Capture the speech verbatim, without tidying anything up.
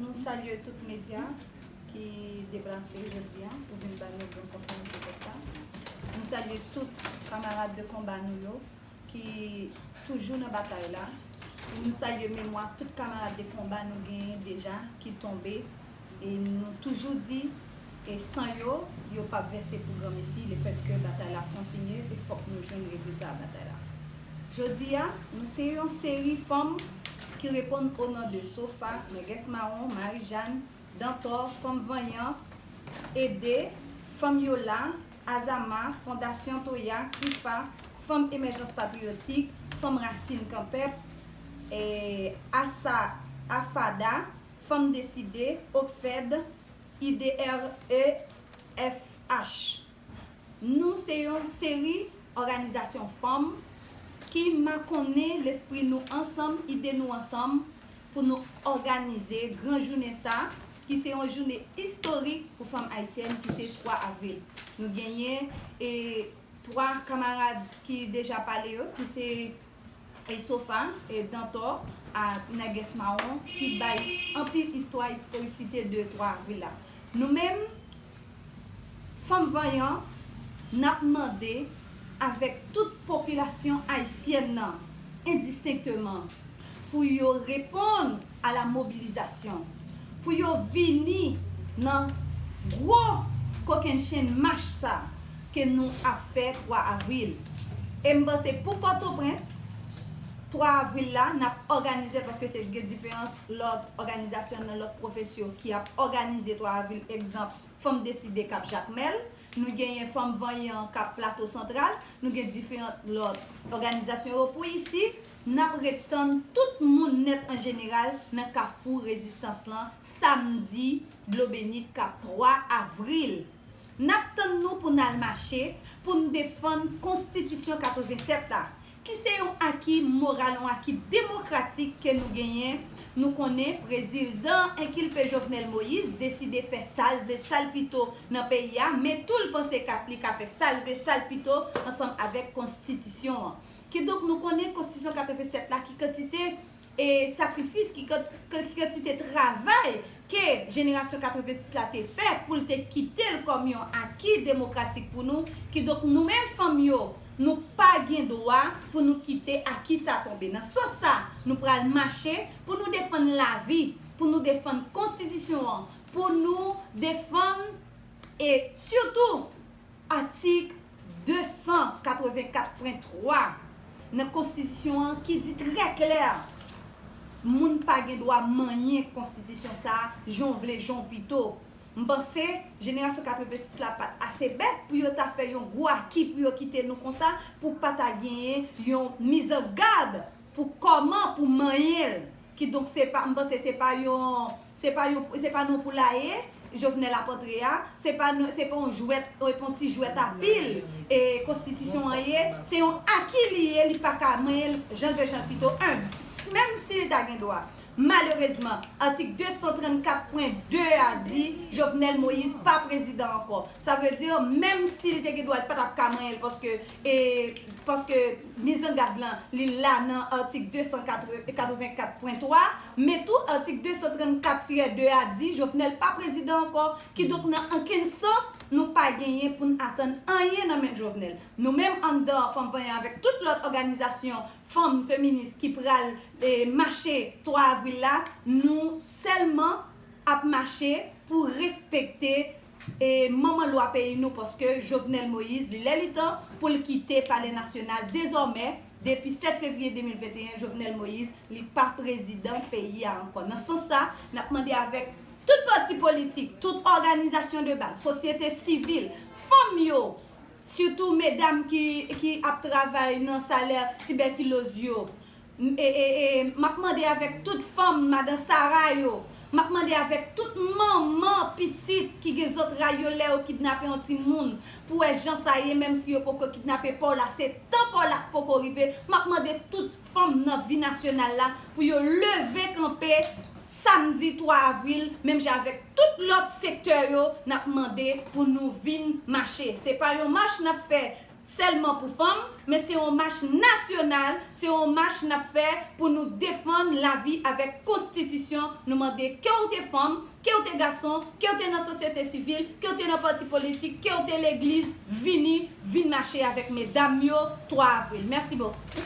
Nou salye tout medya ki deplase jodi a pou vin ba nou gran konferans de près la. Nou salye tout kamarad de konba nou yo ki toujou nan batay la. E nou salye memwa tout kamarad de konba nou genyen deja ki tonbe. E nou toujou di, e san yo, yo p ap vèse pou granmesi, lefètke batay la ap kontinye e fòk nou jwenn rezilta batay la. Jodi a, nou se yon seri fanm ki reponn o non de Sofa, Nègès Mawon, Marijàn, Dantò, Fanm Vanyan, Ede, Fanm Yola, Azama, Fondasyon Toya, Krifa, Fanm Emèjans Patriyotik, Fanm Rasin Kanpèp, e, Asa, Afada, Fanm Deside, Okfed, I D R E F H. Nou se yon seri òganizasyon fanm ki makonnen lespri nou ansanm, ide nou ansanm pou nou òganize gran jounen sa, ki se yon jounen istorik pou fanm ayisyèn, ki se twa avril. Nou genyen, e, twa kamarad ki deja pale yo, ki se e Sofa, e Dantò, ak Nègès Mawon, ki bay anpil istwa, istorikite de twa avril la. Nou menm, Fanm Vanyan, n ap mande avèk tout popilasyon ayisyèn nan, endistenkteman, pou yo reponn a la mobilisation, pou yo vini nan gwo kokennchenn mach sa ke nou ap fè twa avril. E m panse pou Pòtoprens, twa avril la, n ap òganize l paske se gen diferans lòt òganizasyon nan lòt pwofesyon ki ap òganize twa avril, egzanp, Fanm Deside Kap Jakmèl, nou genyen Fanm Vanyan k ap Plato Santral, nou gen diferan lòt òganizasyon yo. Pou isi, n ap ret tann tout moun nèt an jeneral nan kafou rezistans lan, samdi dlo beni k ap twa avril. N ap tann nou pou n al mache, pou n defann Konstitisyon katrevennsèt la, ki se yon aki moral, yon aki demokratik ke nou genyen. Nou konnen prezidan enkilpe Jovenel Moïse deside fè sa l vle, sa l pito nan peyi a, men tou l panse ka, li ka fè sa l vle, sa l pito ansanm avèk konstitisyon an. Kidonk, nou konnen Konstitisyon katrevennsèt la, ki kantite e sakrifis, ki kant-, ki kantite travay ke jenerasyon katrevensis la te fè pou l te kite l kòm yon aki demokratik pou nou. Kidonk, nou menm fanm yo, nou pa gen dwa pou nou kite aki sa tonbe. Nan sans sa, nou pral mache pou nou defann lavi, pou nou defann konstitisyon an, pou nou defann, e sitou, atik de san katrevenkat pwen twa nan konstitisyon an ki di trè klè, moun pa gen dwa manyen konstitisyon sa a jan w vle, jan w pito. M panse jenerasyon katrevensis la pa t ase bèt pou yo ta fè yon gwo aki pou yo kite nou konsa, pou pa ta genyen yon mizangad pou kòman pou manyen l. Kidonk, se pa, m panse se pa yon, se pa yon, se pa non pou laye Jovenel ap antre a, se pa non, se pa yon jwèt, se pa yon ti jwèt a pil, e, konstitisyon an ye, se yon aki li ye, li pa ka manyen l jan l vle, jan l pito. En, menm si l ta gen dwa, malerezman, atik de san trannkat pwen de a di Jovenel Moïse pa prezidan ankò. Sa vle di, menm si l te gen dwa, l pa t ap ka manyen l, paske, e, paske mizangad lan, li la nan atik de san katrevenkat pwen twa, men tou atik de san trannkat tirè de a di Jovenel pa prezidan ankò. Kidonk, nan okenn sans, nou pa genyen pou n atann anyen nan men Jovenel. Nou menm anndan Fanm Vanyan avèk tout lòt òganizasyon fanm feminis ki pral, e, mache twa avril la, nou sèlman ap mache pou respekte, e, manman lwa peyi nou, paske Jovenel Moïse, li lè li tan pou l kite Palè Nasyonal dezòmè. Depi sèt fevriye de mil venteyen, Jovenel Moïse, li pa prezidan peyi a ankò. Nan sans sa, n ap mande avèk tout pati politik, tout òganizasyon de baz, sosyete sivil, fanm yo, sitou medam ki, ki ap travay nan salè tibèkiloz yo, M-, e, e, e, m ap mande avèk tout fanm, madan Sara yo, m ap mande avèk tout manman pitit ki gen zantray yo lè yo kidnape yon timoun, pou wè jan sa ye, menm si yo poko kidnape pa w la, se tan pa w la k poko rive, m ap mande tout fanm nan vi nasyonal la pou yo leve kanpe samdi twa avril, menm jan avèk tout lòt sektè yo, n ap mande pou nou vin mache. Se pa yon mach n ap fè sèlman pou fanm, men se yon mach nasyonal, se yon mach n ap fè pou nou defann lavi avèk konstitisyon. Nou mande ke w te fanm, ke w te gason, ke w te nan sosyete sivil, ke w te nan pati politik, ke w te legliz, vini, vin mache avèk medam yo twa avril. Mèsi bokou.